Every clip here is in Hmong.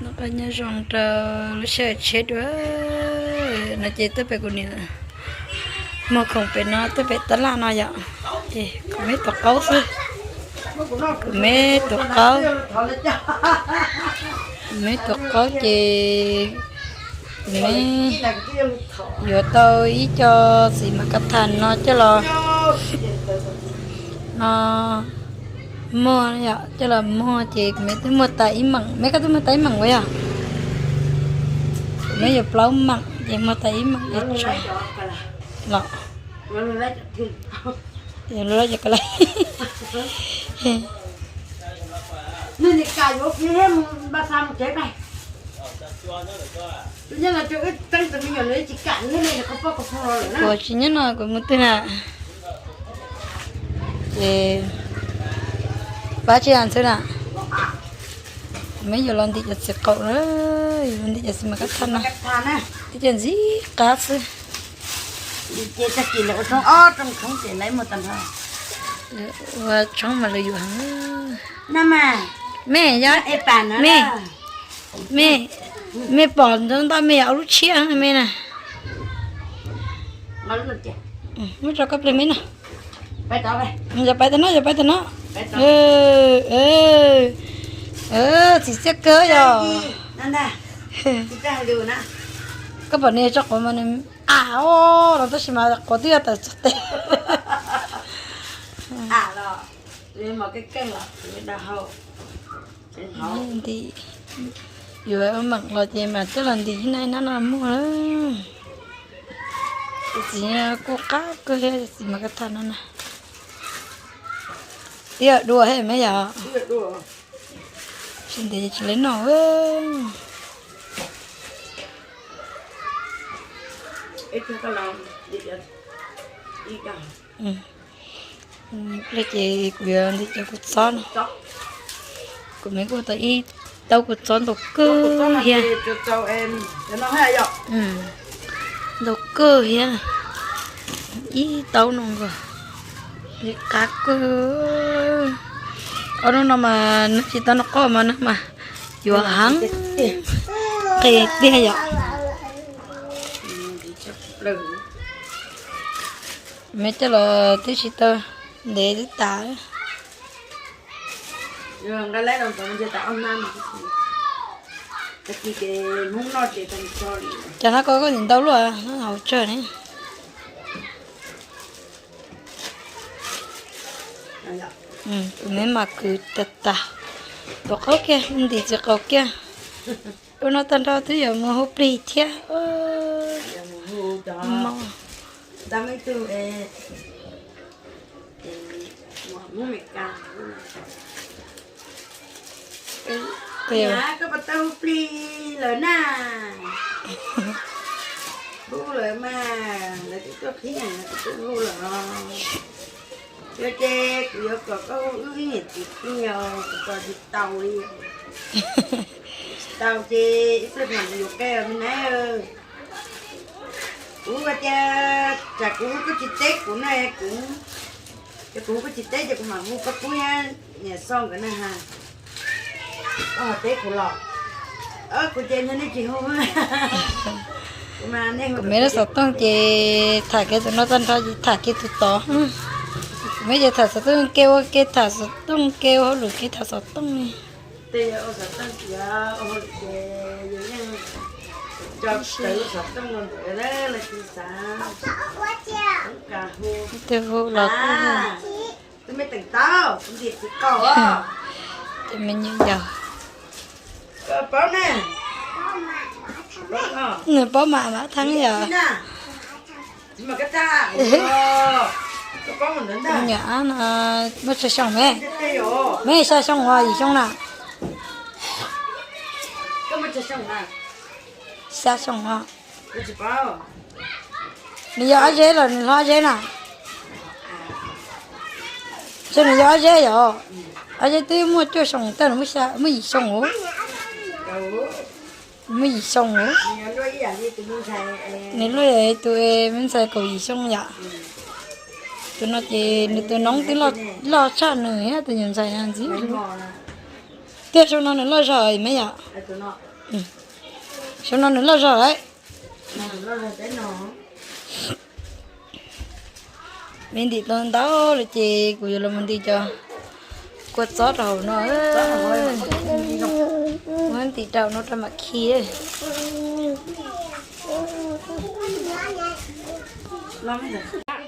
Noj qab nyob zoo rau lub sij hawm tshiab dua. No ces tuaj pem kuv niam muag khoom pem no, tuaj pem tab laj no yom. Ces kuv me tus qaub xwb, kuv me tus qaub, kuv me tus qaub ces kuv me yuav tau ib co xim mas ka thas no coj los, no, muag yom, coj los muag ces kuv me twb muag tas ib meem, me koj twb muag tas ib meem ua yog, kuv me yuav plaub meem ces muag tas ib meem los, los cov ka la. Kuv tsis nyob no kuv mus twg na. Ces pab tsis as ntxhw na. Me yuav los ntim cov txiv qaum na, yuav los ntim cov xim mas ka thas no, twb cov ntxim qab xwb. Ua tshoob mas lawv yuav heev. Me, me, me pom ntawd ntau me yog ua lub tshiab me na. Muab rau koj ple me no. Yog pais tag no, yog pais tag no. Txiv txiaj kawg yog. Koj pom nws tso quav mas nws a os los tab sis mas quav twb yog tawm txog tes. Ntim, yuav meem los ces mas coj los ntim ib nab ib nab no muag. Tus txiv kuj qab kawg thiab, tus txiv mas ka thas no na. Twb yog dua thiab me yom. Tsis ntev tsis lawv noj. Ib pliag ces kuv yuav ntim cov kua txob no. Kuv me kuj tau ib taub kua txob ntau kawg thiab. Ntau kawg thiab. Ib taub no nkaus. Qab kawg. Ob hnub no mas nws tsis tau noj qab mas nws mas yuav heev. Qis tiag yom. Me coj los twb tsis tau ntev twb tas. Cov no koj ntim ntau luaj, hauv tsawg ne. Tus me mas kwv tag tag. Tus qaub kiag, ntim txiv qaub kiag. Ua no tag nrho twb yuav mus hu plig thiab. Koj puas tau hu plig lawm na? Hu lawm mas, lawv twb tuaj qhib, kuv twb hu lawm os. Yog ces kuv yuav kom koj hu wb ib niam txiv plig os, kuv tos tsis tau li. Tsis tau ces ib pliag mam li yuav koj me nab. Kuv ua cas tsam kuv hu koj tsis teb kuv na, kuv, ces kuv hu koj tsis teb ces kuv mam hu koj pub niam Xoo nkawd na ha. Koj ho teb kuv los. Kuv ces nrog nej tsis hu. Kuv me lub xov tooj ces tham kiag tus no tag nrho ces tham kiag tus tod. Kuv me ces tham xov tooj ke ua ke, tham xov tooj ke ua hauj lwm ke tham xov tooj li. Twb hu los kuj hu. Tus me nyuam yaus, nws paub mam mam theeb yom. Tus me nyuam ab no muaj tsawg xyoo me? Me xya xyoo os yim xyoo na? Xya xyoo os. Nws yog ob zeb los nws hlob ob zeb na? Ntshe nws yog ob zeb yom. Ob zeb twb muaj cuaj xyoo tag, muaj yim xyoo os. Muaj yim xyoo os. Nws luaj yam tus me ntxhais kaum yim xyoo yom. Tus no ces nws tus noob twb loj tshaj nws thiab tus nyuam ntxhais no ntxiv. Tiag xyoo no nws loj zog me yom. Xyoo no nws loj zog lawm. Me ntim tau ntau lawm ces kuv yuav los mus ntim cov kua txob rau hauv no. Muab ntim rau no rau mam khi.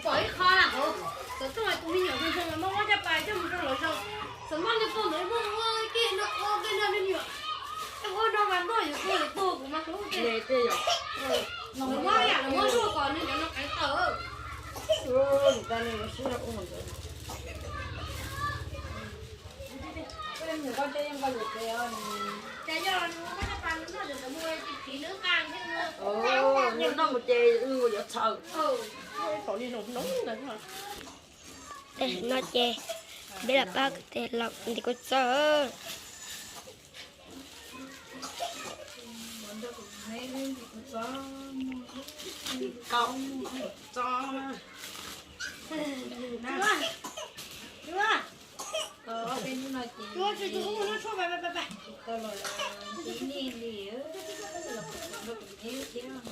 Pom ib qho na, txawm txawj tus me nyuam ntawd muab caj pas coj mus rau lawv zos, txawm muaj niag poj ntawd muab ua ke no ua ke no me nyuam, ua no mas noj yuav tuag yuav tuag kuv mas hlub tiag. Lawv muab yam lawv muab zuaj kom nws cov no qeev tawm. Cas yog nws muab caj pas nws noj tseem mus ua tis phiv nws nqa thiab. Nws noj mus ces nws yuav txhaws. No ces peb los pab tes laus ntim kua txob. Tau los ib nej li, los kuv nrog kuv neb thiab.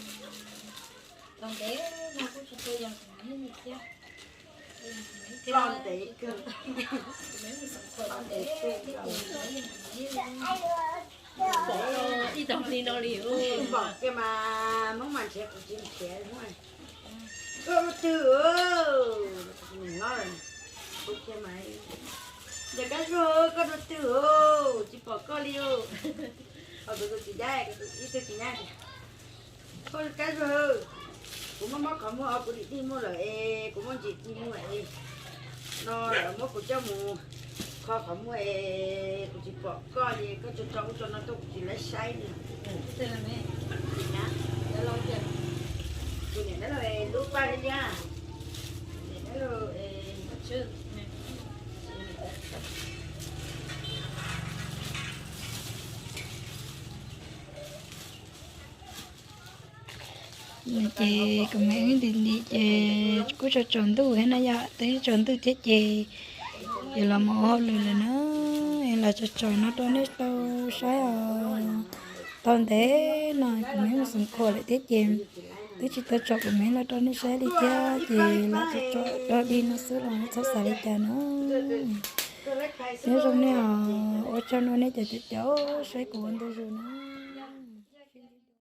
Tau ntev no kuj tsis tau yog kuv neb li thiab. Tau ntev kawg, tau ntev kawg. Ib tau li no li, pom kiag mas Hmoob mas nrhiav kuv tsis nrhiav. Koj dua twg? Kuv niam hlob, kuv kiag mas, yog Kab Zuag, koj dua twg? Tsis pom koj li. Ho kuv tus txiv nyab, ib tug txiv nyab tias, koj Kab Zuag, kuv muab mob qhov muag, kuv dim dig muag lawm es kuv muab ntsis dig muag es no lawm muab kuv coj mus kho qhov muag es kuv tsis pom koj li, koj tso tso ub tso no tuaj kuv tsis lab saib li. Tus niam dab laug lub paj liab liab, niam dab laug. Ces kuv mam ntim ntim ces kuj tsaus tsaus ntuj thiab na yom, twb tsaus ntuj thiab ces yuav los mus ua hauj lwm lawm na. Los tso tso no rau nej tau saib os. Tau ntev no kuv mam mus xeev khuam lawm thiab ces twb tsis tau tso kuv mam los rau nej saib li thiab ces los tso tso rau dig no xwb los txhob xav li cas na. Nyob zoo nej os, ua tsaug ntau nej cov caum caum saib kuv ua ntu zus na.